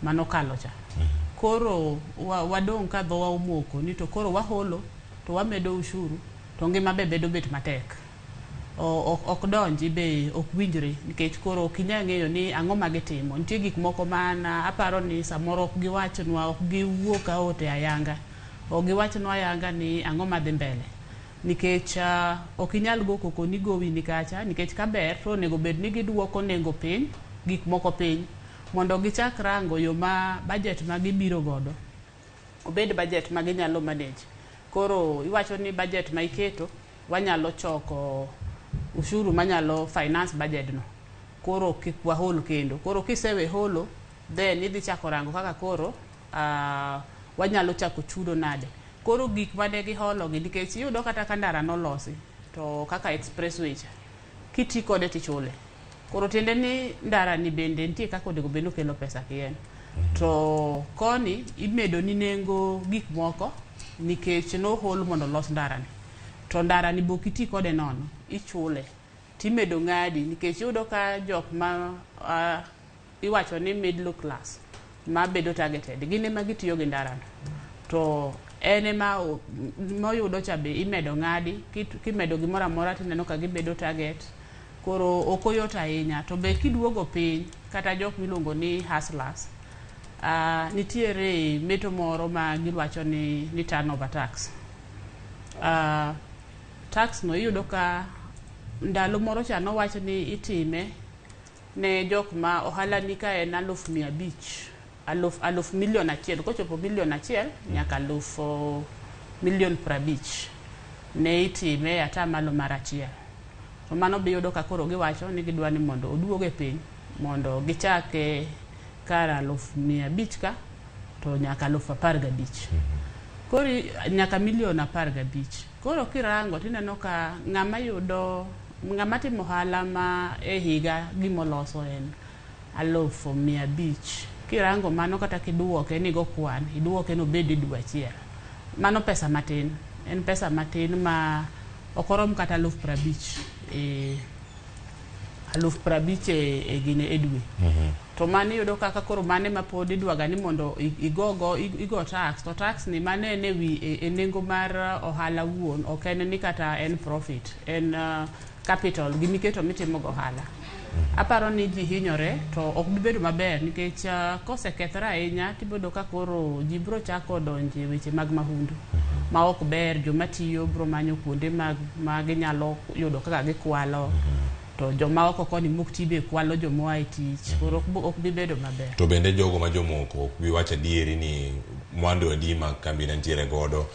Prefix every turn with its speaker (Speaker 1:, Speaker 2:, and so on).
Speaker 1: Manokalo cha. Koro wadong' ka dhowa omoko ni to koro waholo to wamedo ushuru to ngima be bedo bet matek. Ok donji be ok winjre nikech koro ok inyal ng'eyo ni ang'o ma gitimo. Nitie gik moko ma an aparo ni samoro ok giwachnwa, ok giwuok out e ayanga. Ok giwachnwa ayanga ni ang'o madhi mbele. Nikech ok inyal go koko ni gowi ni kacha nikech kaber to onego bed ni giduoko nengo piny, gik moko piny mondo gichak rango yo ma budget ma gibiro godo obed budget ma ginyalo manage. Koro iwacho ni budget ma iketo wanyalo choko ushuru manyalo finance budget no. Koro kik wahol kendo. Koro kisewe holo then idhi chako rango kaka koro wanyalo chako chudo nade. Koro gik mane giholo gi nikech iyudo kata ka ndara nolosi to kaka expressway cha kiti kode tichule. Koro tiende ni ndara ni bende nitie kaka onego bed ni okelo pesa kien. To koni imedo ni nengo gik moko nikech nohol mondo olos ndara ni. To ndara ni bok iti kode nono, ichule. Timedo ng'adi nikech iyudo ka jok ma iwacho ni middle class ma bedo targeted gin ema gitiyo gi ndara no. To en ema moyudo cha be imedo ng'adi kimedo gimoro amora tineno ka gibedo target. Koro ok oyot ahinya. To be kiduogo piny kata jok miluongo ni hustlers nitiere meto moro ma giwacho ni turnover tax. Tax no iyudo ka ndalo moro cha nowach ni itime ne jok ma ohala ni ka en 500,000 aluf 1,000,000 kochopo 1,000,000 nyaka aluf 50,000,000 ne itime e atamalo mar 1. To mano be iyudo ka koro giwacho ni gidwa ni mondo oduoge piny mondo gichake kar 500,000 ka to nyaka 15,000. Koro nyaka 15,000,000. Koro kirango tineno ka ng'ama yudo ng'ama timo ohala ma e higa gimoloso en 500,000. Kirango mano kata kiduoke ni go kwan, iduoke ni obed e dwe achiel. Mano pesa matin. En pesa matin ma ok orom kata 50,000 e 50,000 e gine e dwe. To mano iyudo kaka koro mano ema pod idwaga ni mondo igogo igo tax to tax ni mano en e wi e nengo mar ohala wuon ok en ni kata en profit en capital gimiketo mitimo go ohala. Aparo ni ji hinyore to ok bi bedo maber nikech kosekethore ahinya tibedo ka koro ji biro chako donje weche mag mahundu ma ok ber joma tiyo biro manyo kuonde mag ma ginyalo yudo kaka gikwalo to joma oko koni mok ti be kwalo joma oa e tich koro ok bi bedo maber.
Speaker 2: To bende jogo ma jomoko ok bi wacho adieri ni mwandu adi ma kambi nitiere godo.